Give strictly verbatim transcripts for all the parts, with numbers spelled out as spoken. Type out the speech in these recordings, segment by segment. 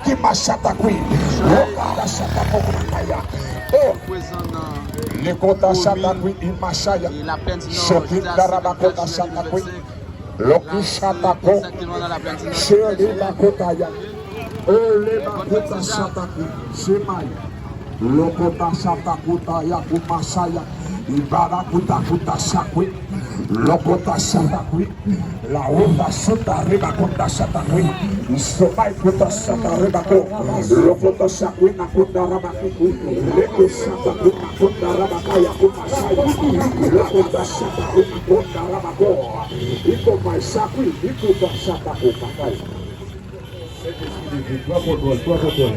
Ki machata kwi. Lokata chata kwi. Oh. Lekota chata kwi, i machaya. Shoki darabakota chata kwi. Loki chata ko. Sheli bakota ya. Ole bakota chata kwi. Shemai. Lokota chata kuta ya kumashaya. Ibara kuta kuta shakwi. Lokota shata kwi. La uva suta riba kota shata kwi. Isomai kuta shata riba ko. Lokota shakwi na kuta raba kwi. Leko shata kwi na kuta raba kaya kuta shaya. Lokota shata kwi na kuta raba ko. Iko mai shakwi. Ikuta shata kwi na kaya. Sentespri de Dye, pran kontwòl, pran kontwòl.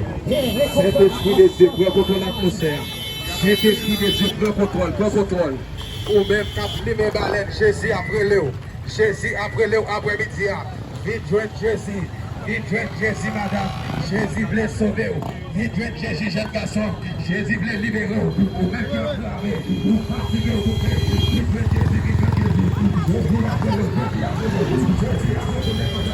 Sentespri de Dye, pran kontwòl atmosfè a. Sentespri de Dye, pran kontwòl, pran kontwòl. Ou menm k ap limen balèn, Jezi ap rele w. Jezi ap rele w aprè midi a. Vin jwenn Jezi. Vin jwenn Jezi, madanm. Jezi vle sove w. Vin jwenn Jezi, jèn gason. Jezi vle libere w. Ou menm ki ap plane, ou fatige, ou koupe. Vin jwenn Jezi, vin jwenn Jezi. Jezi ap rele w, Jezi ap rele w, Jezi ap rele w.